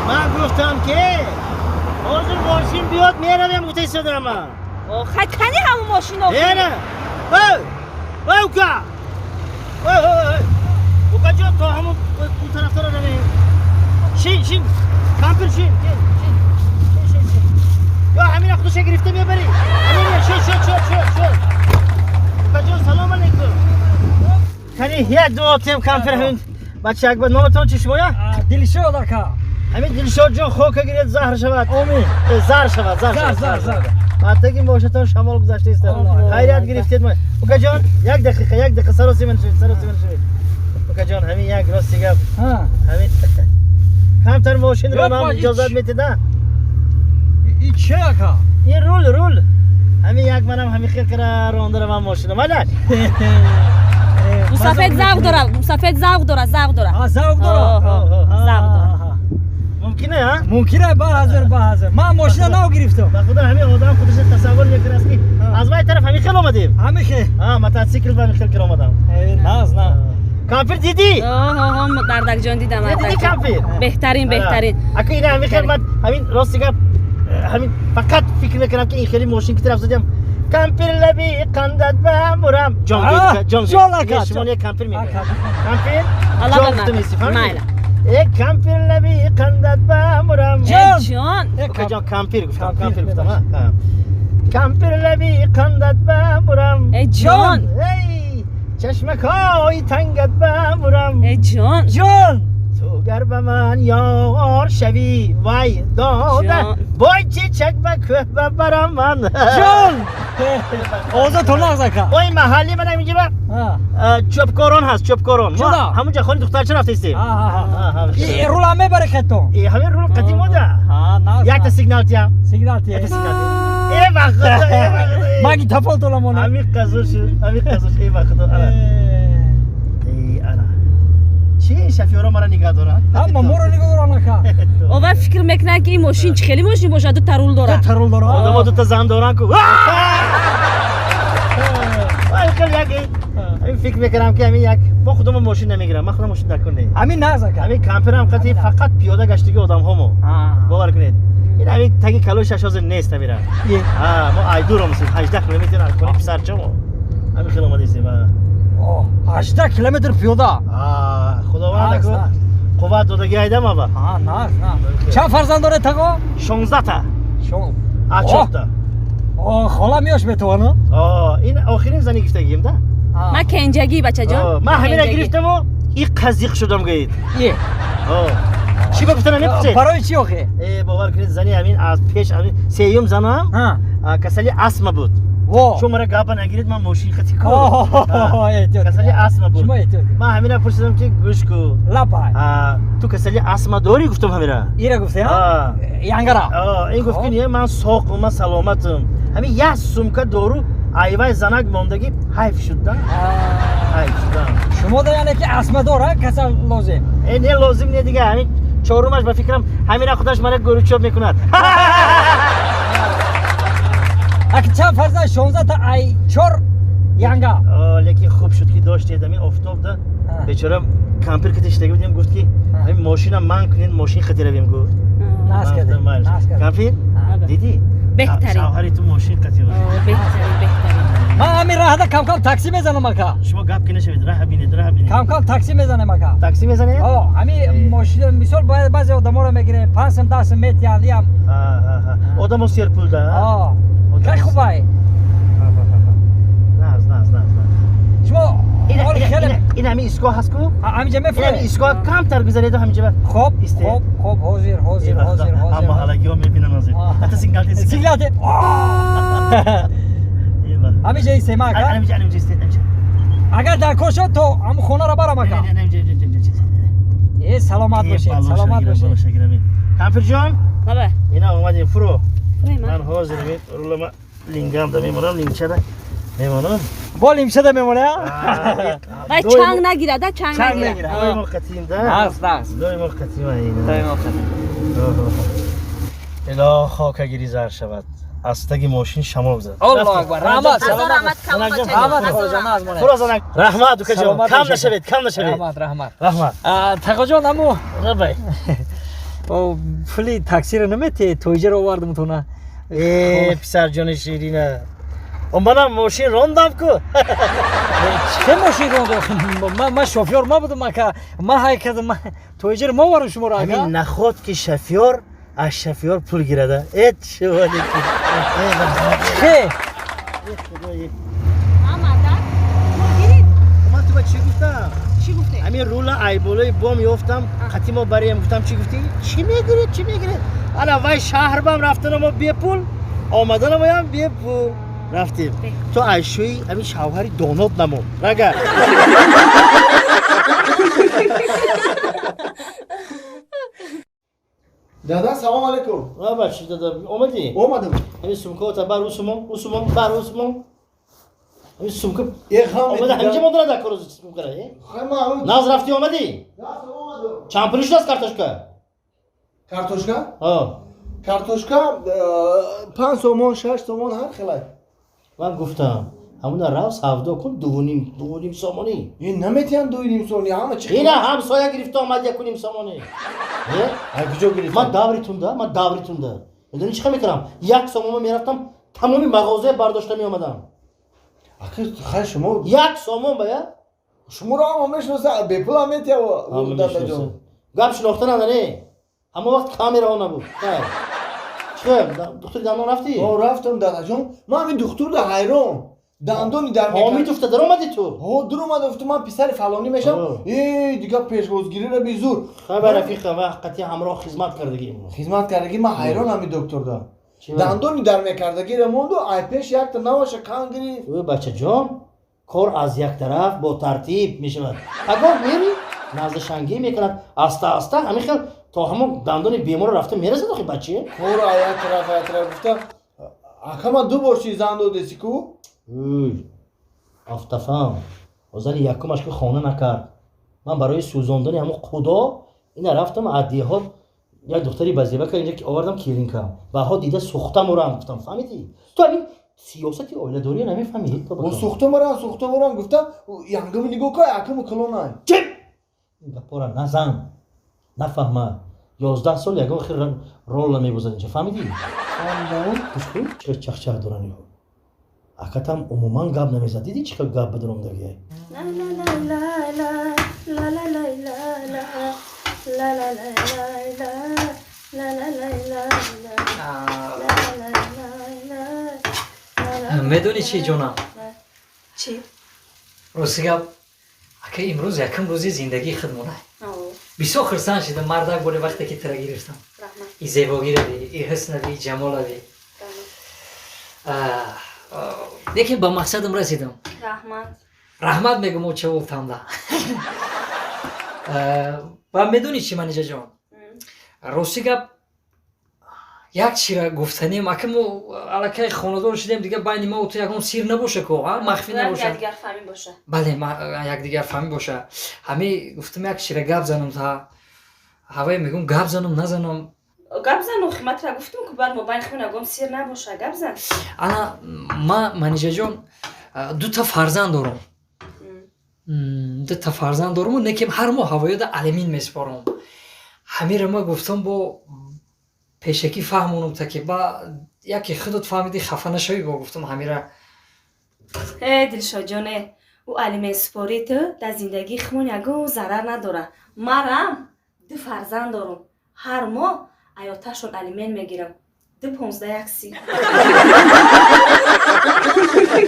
Ман гуфтам ки ҳозир мошин биёд, меравем, гуфта истодам ман. Хай, кани ҳамун мошин охир? Ена! Эй! Эй, ука! Эй, эй, эй! Укаҷон, то ҳамун он тарафтара равем. Шин, шин! Кампир, шин, шин, шин. Шин, шин, шин. Ё ҳамина худуша гирифта мебарӣ. Ҳамина, шин, шин, шин, шин, шин. Укаҷон, салом алейкум. Кани як дуо тем, кампир, ҳамин бачак ба номатон чӣ шумоя? Дилшод, ака. Ҳамин Дилшод ҷон, хока гиред, заҳр шавад. Омин. Зар шавад, зар Зар, шавад. зар, зар. Аттаги мошатон шамол гузашта истод. Аллоҳ. Хайрият гирифтед ма. Укаҷон, як дақиқа, як дақиқа, саросима шавед, саросима шавед. Укаҷон, ҳамин як рости гап, ҳамин камтар мошинро Ёп, нам иҷозат метед, а? И че, ака? Ин рул, рул. Ҳамин як манам ҳамин хел кара ронда равам мошина. Малаш. Мусафед завқ дорад, мусафед завқ дорад, завқ дорад. А, завқ дорад. Завқ дорад. Мумкине, а? Мумкине, ба ҳазир, ба ҳазир. Ман мошина нав гирифтам. Ба худо, ҳамин одам худаш тасаввур мекунад, ки аз вай тараф ҳамин хел омадем. Ҳамин хел. А, мотоцикл ба ҳамин хел кира омадам. Наз, на. Кампир, дидӣ? Оҳо, дардакҷон, дидам. Дидӣ, Дардакҷон. кампир? Беҳтарин, беҳтарин. Ака, ина ҳамин хел ман ҳамин рости гап, ҳамин фақат фикр мекунам, ки ин хели мошин ки тараф задам. Кампир, лаби қандат бамурам. Ҷон, А, ҷон, ҷон, ака, шумо ҷон. не кампир мегӯед. Ака. Кампир? Алло, Ҷон ба гуфта меси, фаҳмидӣ? Майла. Э, кампир, лаби қандат бамурам. Ҷон. Ҷон. Ука ҷон, кампир гуфтам, Кампир, кампир гуфтам, а? Кампир, лаби қандат бамурам. Э, ҷон. Эй, чашмакҳои тангат бамурам. Э, ҷон. Ҷон. Ту гар ба ман ёр шавӣ, вай дода, Ҷон. бой чечак ба кӯҳ бабарам ман. Ҷон. Овозатон нағз, ака. Ой, маҳалли ман ҳаминҷа ба чӯбкорон ҳаст, чӯбкорон. Мо Чуда? ҳамунҷа хони духтарча рафтаистем. И рулам мебаре хетон. Э, ҳамин рул қадим ода. Нағз. Якта сигнал тиям. Сигнал тие. Якта сигнал тиям. Э, ба худо, э, ба худо. Магнитофон толамона. Ҳамин қазо шуд, ҳамин қазо шуд, э, ба худо, ана. Э, ана. Чи шофёро мара нигаҳ доранд? Ҳама моро нигоҳ доранд, ака. Овар фикр мекунад, ки ин мошин чӣ хеле мошин бошад, дута рул дорад. Дута рул дорад. Одамо дута зан доранд ку. Ай, хел як ҳамин фикр мекунам, ки ҳамин як мо худомо мошин намегирам, ман худам мошин дар кор не. Ҳамин нағз, ака. Ҳамин камперам қати фақат пиёда гаштаги одамҳо мо. Бовар кунед. Ин ҳамин таги калои шаш ҳозир нест ҳамира. А, мо айдур омадем, 18 километр аз хонаи писарча мо. Ҳамин хел омадесем. О, 18 километр пиёда. А, худованд Нағз, аку нағз. қувват додаги айдам ава. А, нағз, нағз. Чанд фарзанд доред, таго? 16 та. Шон. А, чорта. О, хола меош метавона? О, ин охирин зани гирифтагием да? Ман кенҷагӣ, бачаҷон. Ман ҳамина Кенҷагӣ. гирифтаму и қазиқ шудам, гӯед. Е. О. Чӣ ба гуфта намепурсед? Барои чӣ охе? Э, бовар кунед, зани ҳамин аз пеш, ҳамин сеюм занам касали астма буд. Во. Шумо мара гапа нагиред, ман мошин хати ку. О, эҳтиёт. Касали астма буд. Шумо эҳтиёт кунед. Ман ҳамина пурсидам, ки гӯш ку. Лабай. Ту касали астма дорӣ, гуфтам ҳамира. Ира гуфте, А. ҳа? Янгара. Ин гуфт, ки не, ман соқум, ман саломатам. Ҳамин як сумка дору айвай занак мондагӣ, ҳайф шуд да? Ҳайф шуд. Шумо да яъне ки астмадор, ҳа, касал лозим. Э, не, лозим не дига, ҳамин чорумаш ба фикрам ҳамина худаш мара гӯручоб мекунад. Аки, чанд фарзанд? 16 та, ай чор янга. О, лекин хуб шуд, ки доштед ҳамин офтоб да. Бечора кампир ки тиштаги будем, гуфт, ки ҳамин мошина ман кунед, мошин хати равем, гуфт. Нағз кардем, нағз кардем. Кампир, дидӣ? Беҳтарин. Шавҳари ту мошин қати. О, беҳтарин, беҳтарин. Ман ҳамин раҳда кам-кам такси мезанам, ака. Шумо гап ки нашавед, раҳа бинед, раҳа бинед. Кам-кам такси мезанем, ака. Такси мезанед? О, ҳамин мошина, мисол, баъзе одаморо мегирем, 5 сум, 10 сум метиҳанд, иам. Одамо серпул да. О, хеле хубай. Наз, наз, наз, наз. Шумо ҳоли хеле Ин ҳамин истгоҳ ҳаст ку? Ҳаминҷа Ин ҳамин мефуред? истгоҳ камтар гузареду ҳаминҷа ба Хоб, истед. хоб, хоб, ҳозир, ҳозир, ҳозир, ҳозир. Ҳама маҳаллагиҳо мебинанд ҳозир. Ҳатто сигнал те, сигнал. Сигнал те. Ҳаминҷа истем, ака? Ҳаминҷа, ҳаминҷа истед, ҳаминҷа. Агар дар кор шуд, то ҳамун хонаро барам, ака. Не, не, ҳаминҷа, ҳаминҷа, ҳаминҷа. Э, саломат бошед, саломат бошед. Кампирҷон, Баба. ина омадем, фуро. Фурема. Ман ҳозир ҳамин рулама лингамда мемонам, лингчада мемонам. Бо лимчада мемоне, Вай чанг нагирад, да, чанг Чанг нагирад. нагирад. Доимо қатиим да. Нағз, нағз. Доимо қатиим ина. Доимо қатиим. Ило хокагири зар шавад. Аз таги мошин шамол зад. Аллоҳу акбар. Раҳмат, Ҳазор саломат. раҳмат, кам Занакҷон, бачаҷон. Раҳмат, Ҳазор холаҷон, раҳмат. аз монед. Фуро, занак. Раҳмат, укаҷон. Саломат Кам бошед. нашавед, кам нашавед. Раҳмат, раҳмат. Раҳмат. Тағоҷон, аму Рабай. Пули таксиро наметиҳед, тоиҷаро овардам тона. Э, писарҷони ширина, манам мошин рондам ку. Чӣ мошин рондам? Ман шофёр мабудам, ака, ман ҳай кардам, тоиҷаро ма овардам шуморо, ака. Ҳамин наход ки шофёр аз шофёр пул гирада, э чивалики. Чӣ? Ман ту ба чӣ гуфтам? Чӣ гуфтед? Ҳамин рула айболои бом ёфтам, қати мо барем, гуфтам, чӣ гуфтӣ? Чӣ мегиред, чӣ мегиред? Ана вай шаҳр бам рафтана мо бепул, омадана моям бепул рафтем. Ту айшӯи ҳамин шавҳари донот намо рага. Дада, салом алейкум. Ва бачи, дада, омадӣ? Омадам. Ҳамин сумкаота бар усумон, усумон, бар усумон. Ҳамин сумка Э, ғам омада ҳаминҷа мондана дар кору сумкара, э? Хайма. Наз рафтӣ, омадӣ? Омадам. Чанд пул шудааст картошка? Картошка? Ҳо. Картошка 5 сомон, 6 сомон, ҳар хелай. Ман гуфтам, ҳамуна рав савдо кун, дувуним, 2.5 сомонӣ. Ин наметиҳанд 2.5 сомонӣ, ҳама чи. Ина ҳамсоя гирифта омад 1.5 сомонӣ. Э? Ай куҷо гирифта? Ман давритунда, ман давритунда. Медонӣ чӣ хел мекардам? 1 сомон мерафтам, тамоми мағозая бардошта меомадам. Аки, хай шумо 1 сомон ба я? Шуморо ҳама мешиноса, бепул ҳам метиҳав, дадаҷон. Гап шинохта надане. Ҳамон вақт камераҳо набуд. Чӣ, духтури дандон рафтӣ? О, рафтам, дадаҷон. Ман ҳамин духтурда ҳайрон. Дандони дар Ҳомид уфта даромадӣ ту? Ҳо, дуромада, уфта, ман писари фалонӣ мешам. Э, дига пешвозгириро безур. Хай, ба рафиқа ва қатъи ҳамроҳ хизмат кардагӣ. Хизмат кардагӣ, ман ҳайрон ҳамин докторда. Дандони дар мекардагиро монду, ай пеш якта наваша кан гирифт. Ӯ, бачаҷон, кор аз як тараф бо тартиб мешавад. Агар мери наздашангӣ мекунад, аста аста ҳамин хел то ҳамон дандони беморро рафта мерасад, охи бача. Кор як тараф, як тараф гуфта, ака, ман ду бор чи зан додеси ку? Ӯй, афтафам, зани якумаш ки хона накард, ман барои сӯзондани ҳамон худо ина рафтам аз деҳот як духтари базеба ка инҷа овардам, келинкам баҳо дида сӯхта мурам гуфтам, фаҳмидӣ? Ту ҳамин сиёсати оиладориро намефаҳмӣ. Сӯхта мурам, сӯхта мурам гуфта, янгими нигоҳ кай, аками калонай. Чип, ин гапора назан, нафаҳма. 11 сол ягон хел ролла мебозад инҷа, фаҳмидӣ? Гӯш кун, чӣ хел чахчах доранд иҳо. Акатам умуман гап намезад, дидӣ, чӣ хел гап бадоромдагия. Медонӣ чӣ, ҷонам? Чӣ? Рости гап, ака, имрӯз якум рӯзи зиндагии худмона. Бисёр хурсанд шидам, мардак боре, вақте ки тира гирифтам. И зебогира ди, и ҳусна ди, ҷамола ди. Лекин ба мақсадам расидам. Раҳмат. Раҳмат мегум, очаволтамда. Ва медонӣ чӣ, Манижаҷон, рости гап, як чира гуфтанем, ака, мо аллакай хонадор шудем, дига байни ма ту ягон сир набоша ко, махфӣ набоша. Бале, якдигарфаҳмӣ боша. Ҳами гуфтам, як чира гап занам, та ҳавае мегум, гап занам, назанам. Гап зан, охи, матра гуфтум ку, баъд мо байни худмон ягон сир набоша, гап зан. Ана, ма, Манижаҷон, дута фарзанд дорам, дута фарзанд доруму некем ҳар моҳ ҳавоёда алимин месупорам. Ҳамира ма гуфтам, бо пешакӣ фаҳмонам, та ки ба яке худат фаҳмидӣ, хафа нашавӣ, бо гуфтам ҳамира. Э, Дилшодҷоне, ӯ алиментсупории ту дар зиндагии худмон ягон зарар надорад. Марам ду фарзанд дорум, ҳар моҳ аёташон алимент мегирам, 2.15 1.30.